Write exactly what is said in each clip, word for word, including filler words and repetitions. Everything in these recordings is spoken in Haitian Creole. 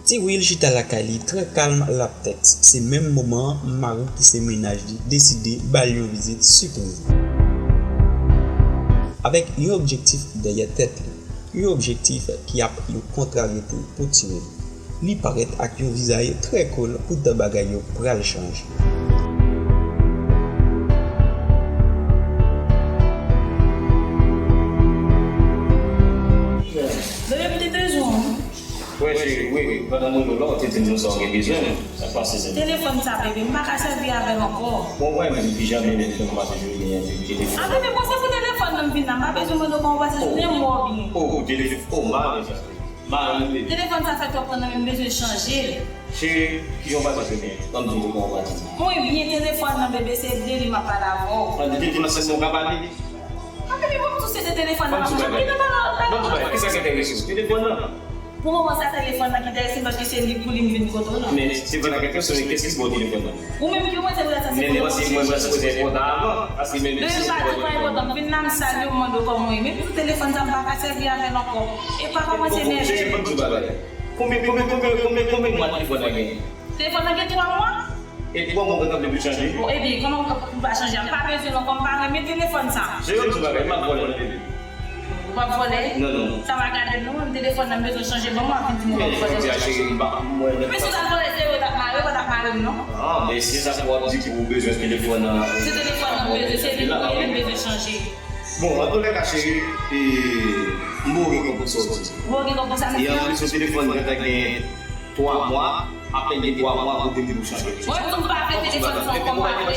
Ti Wil chita lakay li trè kalm, l ap tèks. Se menm moman an, mari ki se mennaj li deside ba l yon vizit sipriz. Avèk yon objektif dèyè tèt li, yon objektif ki ap yon kontraryete pou Ti Wil. Li parèt ak yon vizaj trè cool, poutan bagay yo pral chanje. Bebe, m te bezwen w. Wè, cheri, wi, wi. Pandan m rele w la, w te di m nou sa w gen bezwen. Sa k pase, sè? Telefòn sa, bebe, m pa ka sèvi avè l ankò. Bon, wè, men ki jan bebe m fè kòmanse jwenn li an telefòn? A, bebe, bon, se pou telefòn nan m vin la. M pa bezwen mande w kòman w pase jounen m wè w byen. Oh, oh, telefòn, oh, mari sa. Mari, bebe. Telefòn sa fè twòp tan nan men m, m bezwen chanje l. Cheri, ki jan w pase jounen an? Ban m di w kòman w pase. Mwen byen, telefòn nan, bebe, se de li m ap pale avè w. An, de telefòn nan sèlman w ka pale? A, bebe, bon, m tou se de telefòn nan m ap pale. Ban m di w bagay. Ban m di w bagay. Kisa k enterese w? Telefòn nan? Pou moman sa, telefòn nan ki enterese m, paske se li, pou li m vin kote w la. Men telefòn nan gen pèsonn, kiyès ki ba w telefòn nan? Ou menm ki mwen, se pou sa, se... Men mwen, se mwen, mwen sipoze enpòtan avan, paske men... Men m pa di w pa enpòtan, m vin la, m salye w, m mande w kòman w ye. Men pou telefòn sa, m pa ka sèvi avè l ankò. E pa kòmanse nève m. Cheri, ban m di w bagay. Konbyen, konbyen, konbyen, konbyen, konbyen mwa telefòn nan genyen? Telefòn nan gen twa mwa. E twa mwa ou gentan vle pou l chanje? Bon, ebyen, kòman m pa chanje a? M pa bezwen l ankò, m pa renmen telefòn sa. Cheri, ban m di w bagay, m ap vòlè nan bebe. Ou p ap vòlè? Non, non. Sa pa gade m non, mwen telefòn nan m bezwen chanje, ban m w ap vin di m ou p ap vòlè. Men, jodi a, cheri, m pa, mwen... Men si w t al vòlè, se yo t ap mare, yo pa t ap mare m non. Ah, men se sa w ap di pou w bezwen telefòn nan. Se telefòn nan m bezwen, se li m bezwen chanje. Bon, antoulèka, cheri, e, m ba w gen kòb pou sa w di. Ou gen kòb pou sa m di an? E anplis, yon telefòn gentan gen twa mwa, apèn gen twa mwa, ou te di pou chanje. Mwen tou m pa vle telefòn sa ankò, m pa vle.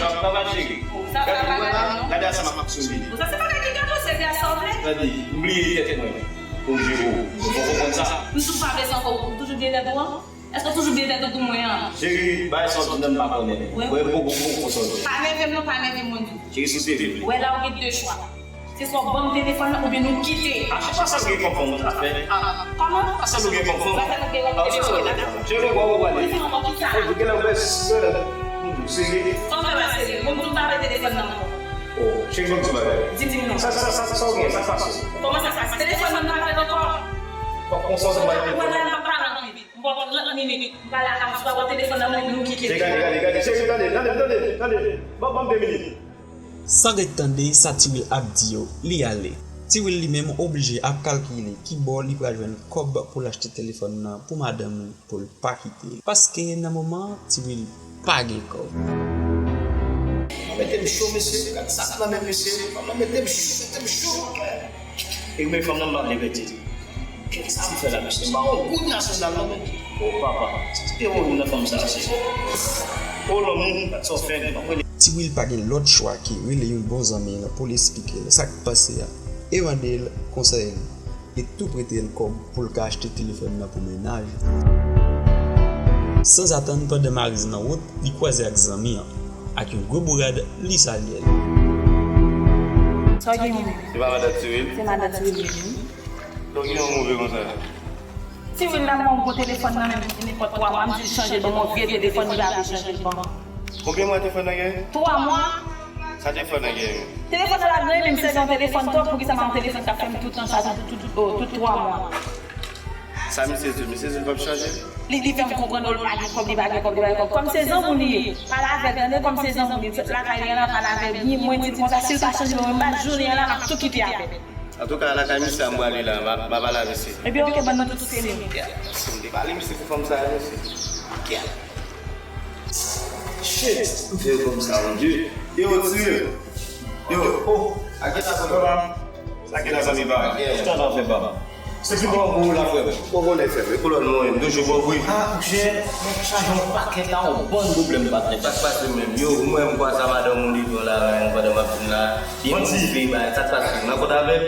Sa pa gade non. Gade sa m ap aksyonnen. Sa se bagay ki gade w, se vle sa w vle. Gade, m bliye tèt mwen pou m jere w. Ou fò konprann sa. M tou pa vle sa ankò, ou toujou bliye tèt ou an? Èske w toujou bliye tèt ou pou mwen an? Cheri, bagay sa w di nan m pa konnen. Mwen poko, poko sa w di. Pa nève m non, pa nève m mwen di w. Cheri, si w te vle. Wè la ou gen de chwa. Se swa w ban m telefòn nan oubyen nou kite. A, se pa sa nou gen kòm fanm, nou ta fè. A, kòman? A, sa nou gen kòm fanm. Sa nou gen kòm fanm. Cheri, mwen wè ou pale. Ou gen lè ou fè sè. Ou serye. Sa w fè pa serye. Bon, m tou pa vle telefòn nan ankò. Oh, cheri, ban m di bagay. Di m, di m non. Sa, sa, sa, sa w gen, sa k pase? Kòman sa k pase? Telefòn nan m pa vle l ankò. Fòk konsa w te bay telefòn. Wè la, m pa pale anpil. M pran trant minit, m pa lakay m, si w pa pran telefòn nan men m, nou kite. Gade, gade, gade, cheri, tande, tande, tande, tande. Ban, ban m de minit. San ret tande sa Ti Wil ap di yo, li ale. Ti Wil li menm oblije ap kalkile ki bò li pral jwenn kòb pou l achte telefòn nan pou madanm li, pou l pa kite l. Paske nan moman an, Ti Wil pa gen kòb. Mete m cho, mesye, gad sa k nan men m, mesye. Mete m cho, mete m cho. E men fanm nan m pa vle pèdi. Kisa m fè la, mesye? M pa yon goud nasyonal non, men. O papa, se te ou nan fanm sa, se... O lanmou, sa w fè m, m ap rele. Ti Wil pa gen lòt chwa ke rele yon bon zanmi l pou l esplike l sa k pase a, e mande l konsèy li, e tou prete l kòb pou l ka achte telefòn nan pou mennaj. Sanzatann, pandan mari nan wout, li kwaze ak zanmi an. Ak yon gwo bourad, li salye l. Sa w gen menm? Se pa madan Ti Wil? Se madan Ti Wil li menm. Donk, li yon move konsa. Ti Wil la, mwen, gwo telefòn nan menm, nenpòt twa mwa, m di l chanje l ban mwen, vye telefòn, li pa vle chanje l ban mwen. Konbyen mwa telefòn nan gen? Twa mwa. Sa telefòn nan gen? Telefòn nan la, mwen menm, se yon telefòn twòp, poukisa m a yon telefòn k ap fè m tout tan sa, tout, tout, tout, tout twa mwa? Sa misye di, misye di l p ap chanje? Li, li fè m konprann, o, l pa gen kòb, li pa gen kòb, li pa gen kòb. Kòm se zanmi w li ye, pale avè l, tande, kòm se zanmi w li ye, sot lakay li an la, pale avè l byen, mwen di l konsa, si l pa chanje, mwen menm, jounen an la, m ap tou kite avè l. Antouka, lakay misye a m prale la, m a, m a pale a misye. Ebyen, oke, ban nou tout serye. Yeah, si m te pale misye pou fanm sa a, mesye. Yeah. Shit, m fè kòm sa, mon Dieu. Yo, tire. Yo, oh, a ki la, papa? Sa ki la, zanmi pa? Yeah. Chita nan fè pa. Se ki bon pou ou la, frè m. Bon, bon, frè m. E kolòn mwen, m toujou bon, wi. Ah, monchè, mwen chanje yon pakèt la, yon bann pwoblèm, patnè. Sa k pase menm? Yo, mwen, m kwaze a madanm ou li, yon la, yon pandan m ap vin la. Li move, bay, sa k pase? Nan kont avè l?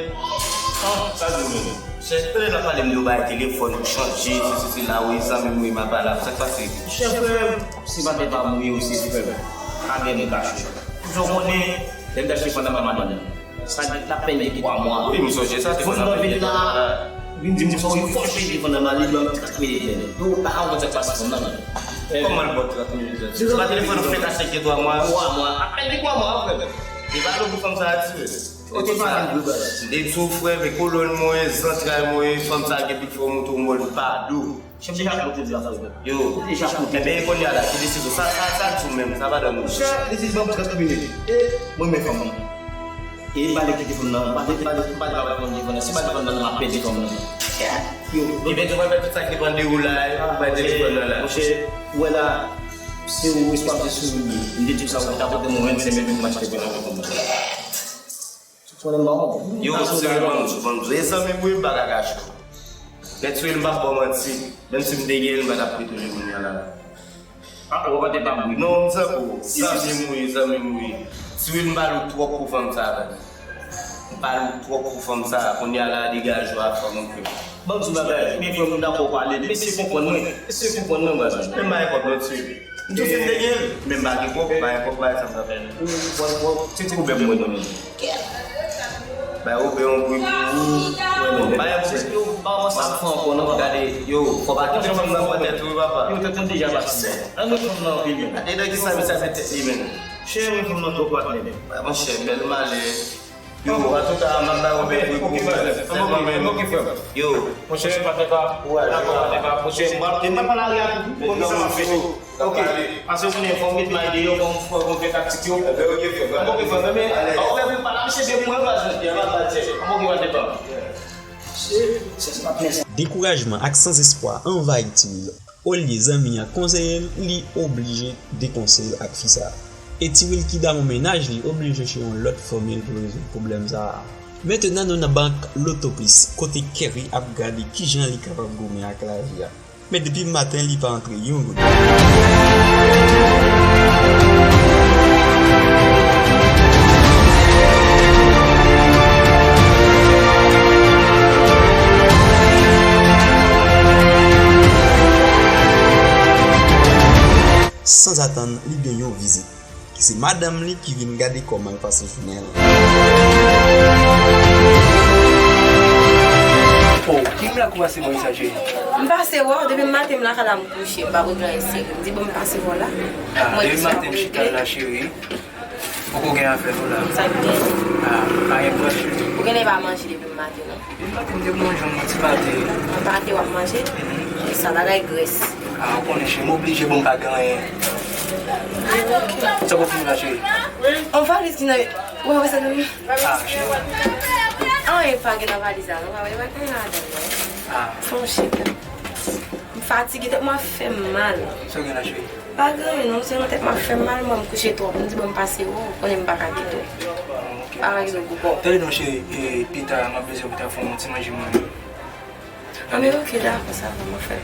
Ah, sa di menm? Chè, tande l ap pale m de yon bagay telefòn pou chanje, sesi, sela, wi, zanmi m, wi, m ap pale avè l. Sa k pase? Monchè, frè m, se pa de pa m, wi, osi, frè m. Pa gen moun kache. Jan w konnen, lè m t achte telefòn nan pa madanm. Sa gen, l ap pèdi twa mwa. Wi, m sonje sa, telefòn nan pèdi twa mwa. Vin di m sa, wi, fò jwe telefòn nan, li ban m trant minit, men. Yo, pa ka konprann sa k pase fanm nan, men. Kòman l ba w trant minit la? Se pa telefòn ou fèk achte gen twa mwa? Twa mwa. Ap pèdi twa mwa, frè m. E pa lou pou fanm sa a, ti frè. Ou te pa gen vre bagay. M te di w, frè, men kolòn mwen, zantray mwen, fanm sa gen pik fò montre w mòl pa dou. Chèf deja kote di la, frè. Yo. Deja kote. Ebyen, kounye a la, ki desizyon? Sa, sa, sa di w menm, sa pa dòmi. Chèf, desizyon trant minit. E, mwen, men fanm nan. E, m pa vle kite fanm nan, m pa vle, m pa vle, m pa vle, m pa vle, m pa vle, m pa vle, m ap pèdi fanm nan. Yo. Ebyen, tou, mwen fè tout sa ki depann de ou la, e, mwen pèdi fanm nan la. Monchè, ou wè la, se ou responsab de sou li. M te di w sa, ou ta pote mwen vennsenk mil pou m achte fanm nan. Yo, serye, ban m di w, ban m di w. E zanmi m wi, m pa ka kache w. Nèt sou li, m p ap ba w manti. Menm si m te gen l, m pa t ap retounen kounye a la. Ah, ou pa te pa m wi. Non, m zanmi w. Zanmi m wi, zanmi m wi. Ti wi, m pa lou twòp pou fanm sa la. M pa lou twòp pou fanm sa. Kounye a la, degaje w a fanm ou ke. Ban m di w bagay, men frè m dakò pale. Mesye konprann mwen. Mesye konprann mwen, baz. Men m pa gen kòb non, ti wi. M tou fin te gen l, men m pa gen kòb, m pa gen kòb, bagay sa m ta fè. Ou, ou, ou, se ti pwoblèm mwen, non. Bay Oben yon bri pou ou. Bay Oben. Yo, pa wè sa fè ankò, non, papa. Gade, yo, fò pa kite fanm nan pran tèt ou, papa. Yo, tèt mwen deja pase. Ann nou fanm nan anpil, men. Gade nan kisa misye ap met tèt li, men. Chè, mwen fanm nan twò kwat, men. Bay monchè, bèl malè. Yo, antouka, m ap bay Oben bri pou ou. Sèlman, men. Ok, frè m. Yo. Monchè, pa te pa. Dakò, pa te pa. Monchè, m ap, m ap pale a tou. Konn sa m ap fè. Ok. Pase ou konnen fò m met may deyò, fò m, fò m fè taktik yo. Ebyen, ok, frè m. Ok, frè m. Men, pa ouvè pou m pale a misye de mwen, pa jwenn. Ya, pa, pa, chè. Ok, pa te pa. Dekourajman ak sanzespwa anvayi Ti Wil. Olye zanmi an konseye l, li oblije dekonseye l ak fi sa a. E Ti Wil ki damou mennaj li oblije chèche yon lòt fòmil pou rezoud pwoblèm sa a. Mentnan nou nan bank Lotoplis, kote Kerry ap gade kijan li kapab goumen ak lavi a. Men depi maten li pa antre yon goud. Sanzatann, li gen yon vizit. Ki se madanm li ki vin gade kòman l pase jounen l. Oh, ki mirak ou pase bò sa, cheri? M pase wè w, depi maten m lakay la m kouche, m pa regle anyen serye. M di bon m pase wè w la. Ah, depi maten m chita la, cheri. Poko gen afè nou la. Sa k gen? Ah, pa gen pran cheri. Ou genlè pa manje depi maten non. Depi maten m te manje yon ti pate. Yon pate w ap manje? Mhm. Sa bagay grès. Ah, ou konnen cheri, m oblije bon m pa gen anyen. Sa pou fini la, cheri? Yon valiz ki nan, ou pa wè sa nan men? Ah, cheri. Anyen pa gen nan valiz la, non, pa wè, pa gen anyen ladan l, non. Ah. Fon chita. M fatige, tèt mwen ap fè m mal. Sa w gen la, cheri? Pa gen anyen, non, se nan tèt mwen ap fè m mal, mwen m kouche twòp. M di, bon, m pase wè w, konnen m pa ka kite w. Pa ka kite w pou kò w. Tande non, cheri, e, pita, m ap bezwen pou ta fè yon ti manje mwen. Ah, men ok, dakò, sa va, m ap fè l.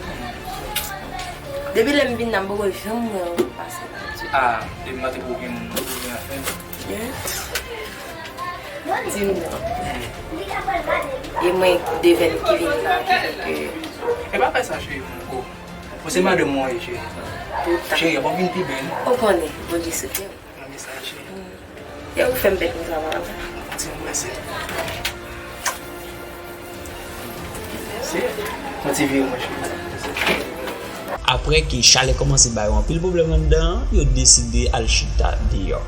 Depi lè m vin la, m poko janm wè w pase la, di. Ah, depi maten poko gen moun, poko gen afè. Di m non. E mwen, devèn ki vin la, ki fè ke. E pa fè sa, cheri, mwen, oh. Ou se madanm mwen, cheri. Cheri, w ap vin pi bèl. Ou konnen, Bondye souple m. Nan mesaj, cheri. E ou fè m pèdi travay la. Ti mèsi. Apre ke chalè kòmanse ba yo anpil pwoblèm anndan an, yo deside al chita deyò.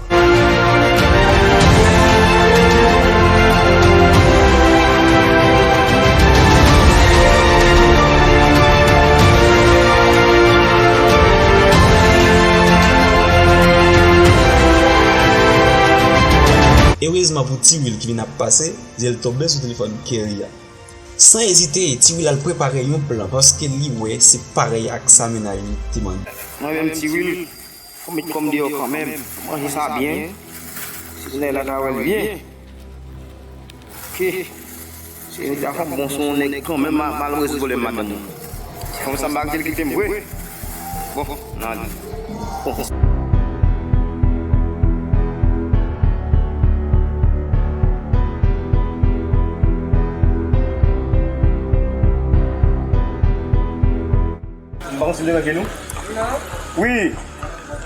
Erezman pou Ti Wil ki vin ap pase, zye l tonbe sou telefòn Kerry a. San ezite, Ti Wil al prepare yon plan paske li wè se parèy ak sa mennaj li te mande. Mwen menm Ti Wil, fò m met kò m deyò kanmenm, manje sa byen. Si Zinay la ka wè l byen. Ok. Se yon gason bon, se yon nèg kanmenm, ma-, malrez vòlè madanm mwen. Fanm sa m pa di l kite m vre. Bon, n ale. Bon. M pa konn si m deranje nou? Non. Wi.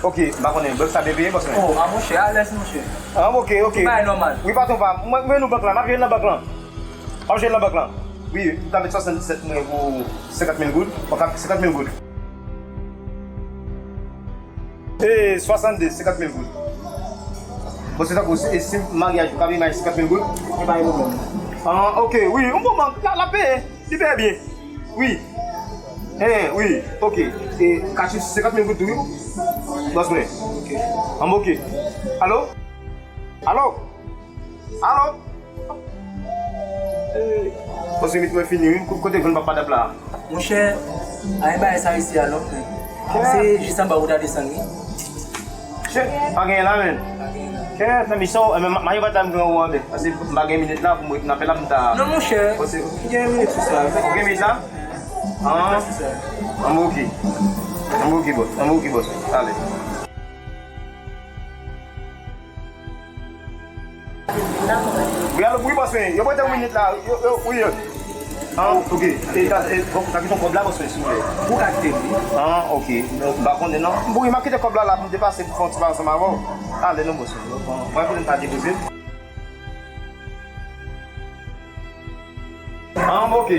Ok, m pa konnen. Bank sa byen peye, bòs mwen? Oh, a monchè, alèz, monchè. Ah, ok, ok. Bagay nòmal. Wi, patwon pa. Mwen, mwen nou bank la, m ap jwenn nan bank lan. M ap jwenn nan bank lan. Wi, m ta met swasanndisèt mwen pou senkant mil goud. Mwen ka senkant mil goud. E, swasanndis, senkant mil goud. Bon, se tankou, se, se maryaj ou ka peye maryaj senkant mil goud? Se pa yon pwoblèm. Ah, ok, wi, yon bon bank, la, la peye, li peye byen. Wi. Hein, wi, ok. E, kachif senkant mil goud tou, wi. Bòs mwen. Ok. An bon, ok. Alo? Alo? Alo? Bòs mwen, mwen fini, wi. Ko-, kote jwenn papa dap la? Monchè, a gen bagay sa isi a non, frè. Se jis anba ou ta desann, wi. Chè, pa genyen la, menn. Pa genyen la. Chè, fè misyon, e, men, ma, mache pata m gen ou anben. Paske m pa gen minit la pou m ret nan apèl la, m ta. Non, monchè. Paske ou gen minit sou sa. Ou gen minit la? Ah. Sou sa. An bon, ok. An bon, ok, bòs. An bon, ok, bòs. Ale. Wi, alo, wi, bòs, wi. Yo prete yon minit la. Yo, yo, wi, yo. Ah, ok. E, ta, e, bon, ta kite yon kòb la, bòs, wi, silvouplè. Ou ka kite l, wi. Ah, ok. M pa konnen, non. Bon, wi, m ap kite kòb la, la, pou m te pase pou fè yon ti bagay ansanm avè w. Ale, non, bòs, wi. Bon, mwen, kote m ta depoze l. Ah, m ok.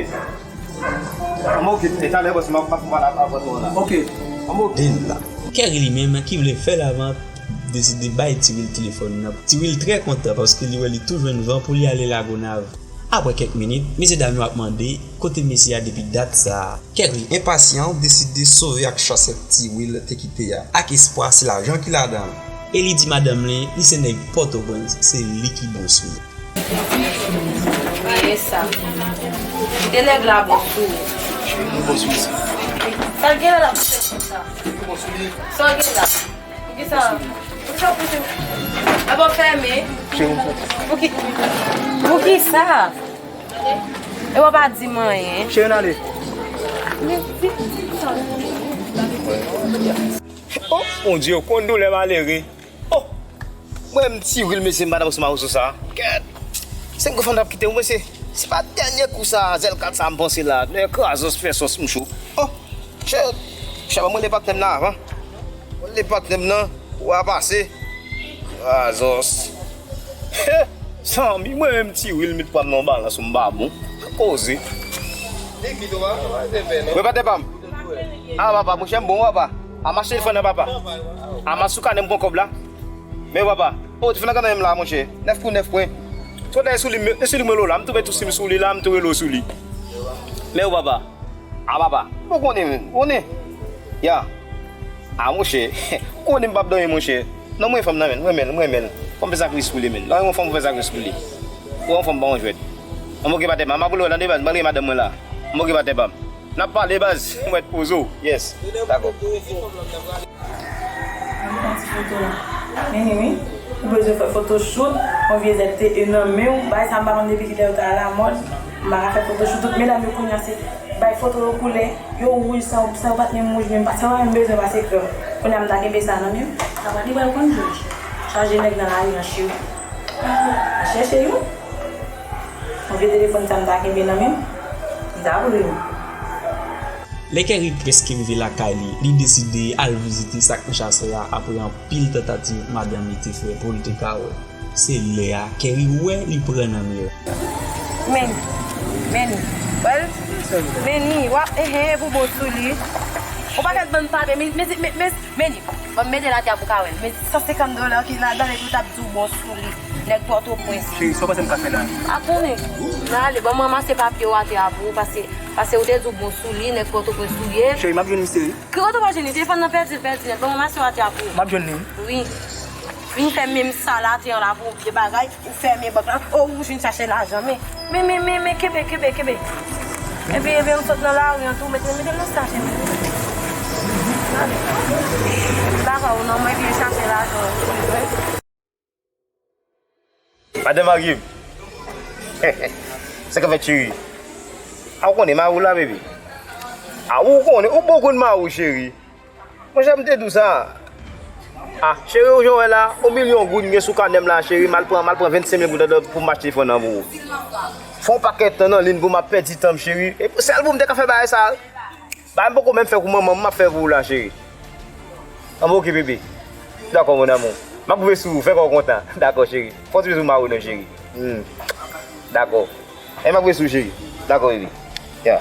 Ah, m ok. E talè, bòs, m ap, m ap pale avè w la. Ok. Ah, m ok. Dil la. Kerry li menm ki vle fè lavant deside bay Ti Will telefòn nan. Ti Will trè kontan paske li wè li tou jwenn van pou li ale Lagonav. Apre kèk minit, mesyedam yo ap mande kote mesye a depi dat sa a. Kerry enpasyan deside sove ak chasèt Ti Will te kite a, ak espwa se lajan ki ladan l. E li di madanm li, li se nèg Pòtoprens, se li ki bon sou li. Gade sa. Kite nèg la bon sou ou. Cheri, nou bon sou li sa. Sa l gen la la pouse konsa? Cheri, nou bon sou li. Sa l gen la? Poukisa? Poukisa w pouse? Aba w fèmen. Cheri, nou soti. Pouki-, poukisa? E w pa di m anyen. Cheri, n ale. Oh, Bondye, ou konn doulè malere. Oh! Mwen menm Ti Will, mesye, m pa t ap panse m a rezo sa. Kèt! Senk gwo fanm t ap kite m, mesye. Se pa dènye kou sa, zèl kat sa m panse la. Nèg krazòs fè sòs m cho. Oh! Chè, chè, ban m rele patnè m nan avan. Mwen rele patnè m nan, ou a pase. Krazòs. He! Zanmi, mwen menm Ti Will met pwa m nan balans, m pa bon. Koze. Mwen patnè pa m. Ah, papa, monchè, m bon, papa. Anmas telefòn nan, papa. Anmas sou kanè m pran kòb la. Men, papa. Oh, telefòn nan kanè m la, monchè. Nèf pou nèf pwen. Twò dèyè sou li, men, sou li mwen lo la. M tou met tou sim sou li la, m tou rele w sou li. Men, papa. Ah, papa. Bon, konnen, men. Konnen. Ya. Ah, monchè. Konnen m p ap dòmi, monchè. Non, mwen fanm nan, men. Mwen renmen l, mwen renmen l. Fò m fè sakrifis pou li, men. Lè yon fanm fè sakrifis pou li. Ou yon fanm pa yon jwèt. An, m ok, patnè pa m. M ap rele w tande, baz. M al rele madanm mwen la. M ok, patnè pa m. N ap pale, baz. Mwen poze w. Yes. Dakò. Mwen pran ti foto la. Meni wi. Ou bezwen fè photoshoot, yon vye Z T E nan men w. Bagay sa m pa konn depi kilè yo t alamòd. M pa ka fè photoshoot. Tout medam yo kounye a se bay foto yo koulè. Yo wouj san, san yo pa t menm wouj menm. San yo pa menm bezwen pase krèm. Kounye a m ta kenbe sa nan men m. Apa li pral konn jòj. Chaje nèg nan lari an cheri. Chèche yon. Yon vye telefòn sa m ta kenbe nan men m, m ta ap ri m. Lè Kerry prèske rive lakay li, li deside al vizite sa k nan chasè a apre anpil tantativ madanm li te fè pou l te ka wè. Se lè a Kerry wè li pran nan mire. Meni, Meni, wè l? Meni, w ap, ehe, pou bon sou li. Yon pakèt bann papye, men, men, men, men, Meni, ban m mete l atè a pou w ka wè l. Men san senkant dola ki ladan l epi w t ap di w bon sou li. Nèg Pòtoprens. Cheri, sa w panse m ka fè la? Ap tounen. N ale, ban m ranmase papye w atè a pou ou, pase, pase ou te di w bon sou li, nèg Pòtoprens ou ye. Cheri, m ap jwenn li, cheri. Ki kote w pral jwenn li? Telefòn nan pèdi, l pèdi nèt. Ban m ranmase w atè a pou ou. M ap jwenn li. Wi. Vin fè menm sa l atè a la pou ou vye bagay. Ou fèmen bòt la. O, ou vin chache lajan, men, men, men, men, men, kenbe, kenbe, kenbe. Epi, epi, m sot nan lari an tou, mete, mete m nan sachè m. M pa wè w non, mwen vin chache lajan. Madanm Agiv. Sa k ap fèt, cheri? A, ou konnen mari w la, baby. A, ou konnen, ou bon konn mari w, cheri. Monchè, m te di w sa. Ah, cheri, ou jan w wè la, yon milyon goud m gen sou kanè m la, cheri, m al pran, m al pran vennsenk mil goud anndan pou m achte telefòn nan pou ou. Fè yon pakèt tan nan liy pou m ap pèdi tan m, cheri. E sèl pou m te ka fè bagay sa. Bagay m poko menm fè pou manman m, m ap fè pou ou la, cheri. An, bon, ok, bebe. Dakò, mon amour. M ap rive sou ou, fè kò w kontan. Dakò, cheri. Fè yon ti bizou mari w non, cheri. Hmm. Dakò. E m ap ret sou cheri. Dakò, baby. Yeah.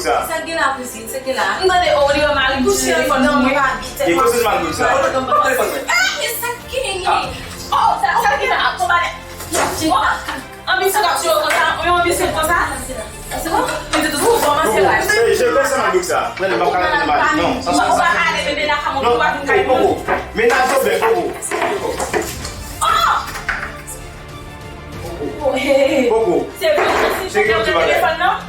magout sa? Sa k gen la kouzin? Sa k gen la? M tande, oh, li wè mari m touche telefòn nan mwen. E kote magout sa? Ah, men sa k genyen? Oh, sa, sa k gen la? Konpare. Oh, anbisyon k ap tiye w konsa, yon anbisyon konsa. Se bon? Mwen te toujou kòmanse la. Hey, je konsa magout sa. Mwen m pa ka rete mari. Non, sa, sa, sa. Ou pa ka ale bebe la ka monte, ou pa vin kay mwen. Poko. Menaj yo bèl, poko. Oh! Poko. Se vre, se vre, telefòn nan.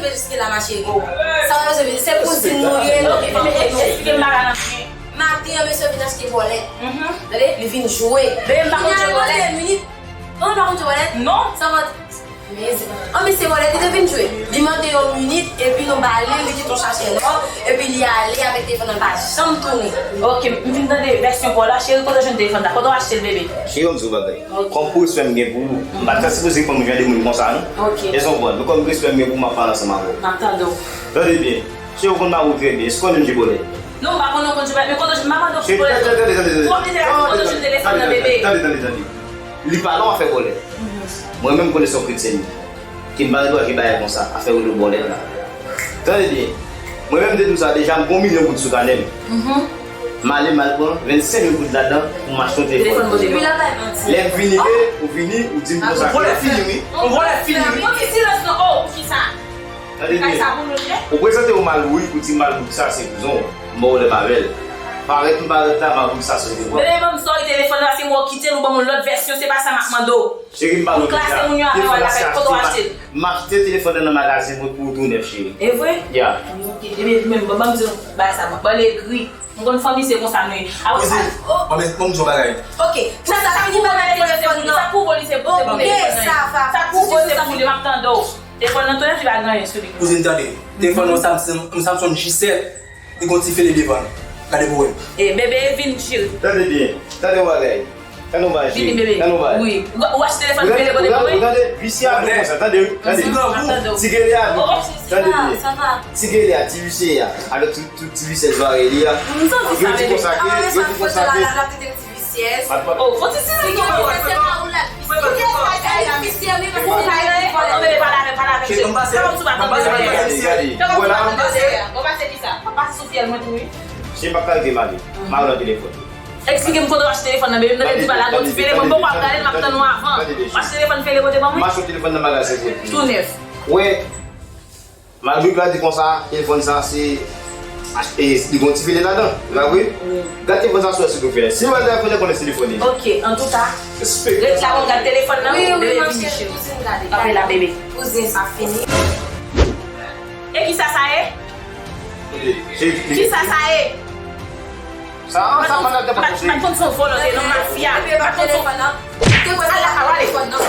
rive jiske la, ma chérie. Sa w bezwen vin, se kouzin nou ye, nou vin fè nou. Esplike m bagay lan byen. Maten an, mesye vin achte bòlèt. Tande, li vin jwe. Bebe, m pa konn jwe bòlèt. Finalman, de minit. An, pa konn jwe bòlèt? Non. Sa va. An, mesye bòlèt, li te vin jwe. Li mande yon minit, epi nou ba li, li kite yon sachè lò, epi li ale avèk telefòn nan, li pa janm tounen. Ok, m fin tande vèsyon pa w la, cheri, kote w jwenn telefòn sa? Kote w achte l, bebe? Cheri, m di w bagay. Ok. Kòm pou respè m gen pou ou, m pa t ka sipoze pran moun jan de moun konsa, non. Ok. Èske w konprann? Men kòm respè m gen pou ou, m ap pale ansanm avè w. M ap tande w. Tande byen. Cheri, ou konn mari w trè byen. Èske w konnen m jwe bòlèt? Non, m pa konnen w konn jwe bòlèt, men kote w jwenn, m pa mande w ki bòlèt. Tande, tande, tande, tande. Kote w jwenn telefòn nan, bebe? Tande, tande, tande. Li pa nan afè bòlèt. Mwen menm, m konnen se yon kretyèn li ye. Ke m pa ankouraje bagay konsa, afè rele w bòlèt la. Tande byen. Mwen menm, m te di w sa deja, m gen yon milyon goud sou kanè m. M ale, m al pran vennsenk mil goud ladan pou m achte yon telefòn. Telefòn, bebe. Lè m vini, ou vini, ou di m konsa. Yon vòlè fini, wi. Yon vòlè fini, wi. Yon ti silans, non. Oh, poukisa? Tande byen. Ou prezante w mal, wi, ou di mal, poukisa se kouzin w. M ba w lè m avè l. Parèt m parèt la, m ap di sa sou devwa. Bebe, ban m sòri telefòn nan, paske m wè w kite l, ou ban m yon lòt vèsyon, se pa sa m ap mande w. Cheri, m pa nan klase moun yo avè w la, kote w achte l? M achte telefòn nan nan magazen mwen pou ou tou nèf, cheri. E vre? Ya. Ok, ebyen, men ban m di w bagay sa, mwen, ban l egri. M konn fanmi se konsa nou ye. Apre sa, oh. Ban m di w bagay. Ok, sa, sa, sa pou vòlè telefòn nan. Sa pou vòlè se pou telefòn nan. Sa pou vòlè se pou li, m ap tande w. Telefòn nan tou nèf, li pa gen anyen sou li. Kouzin, tande. Telefòn nan yon Samsung, yon Samsung J sèt. Li gon ti fele devan l. Gade pou wè. E, bebe, vin, cheri. Tande byen. Tande yon bagay. Tande yon bagay, cheri. Vini, bebe. Tande yon bagay. Wi. Ou, ou achte telefòn fele kote pou mwen? Tande, visye a bon konsa, tande, wi. Tande. Ti gele a bon. Tande byen. Ti gele a, ti visye a. Avèk tout, tout ti visye zwarè li a. Yo di konsa ke, yo di konsa ke. Yes. Oh, fò ti silans non. Visye, se pa ou la. Visye, se pa ou la. Visye, wi, paske se pa ou la. Bebe, pale avè m, pale avè m, cheri. Pale m sou pa tande. Gade, gade. Bon, pase kisa? Pase sou fyèl mwen tou, wi. Se pa kalite mari. Mari nan telefòn. Eksplike m kote w achte telefòn nan, bebe. M tande di pale ak yon ti fele, mwen poko ap gade l, m ap tann ou avan. W achte telefòn fele kote ban mwen? M achte telefòn nan magazen. Tou nèf. Wè. Malgre w di konsa, telefòn sa se, e, li gon ti fele ladan, la vre? Wi. Gad telefòn sa sou wè si w fè. Si w wè telefòn nan konnen se telefòn li. Ok, antouka. Ret la pou m gad telefòn nan. Wi, wi, bebe, vini, cheri. Kanpe la, bebe. Kouzin sa fini. E kisa sa ye? Kisa sa ye? Sa, sa pa nan telefòn. M pa t konn se yon vòlè, se yon mafya. M pa t konn se yon. Te wè se telefòn nan.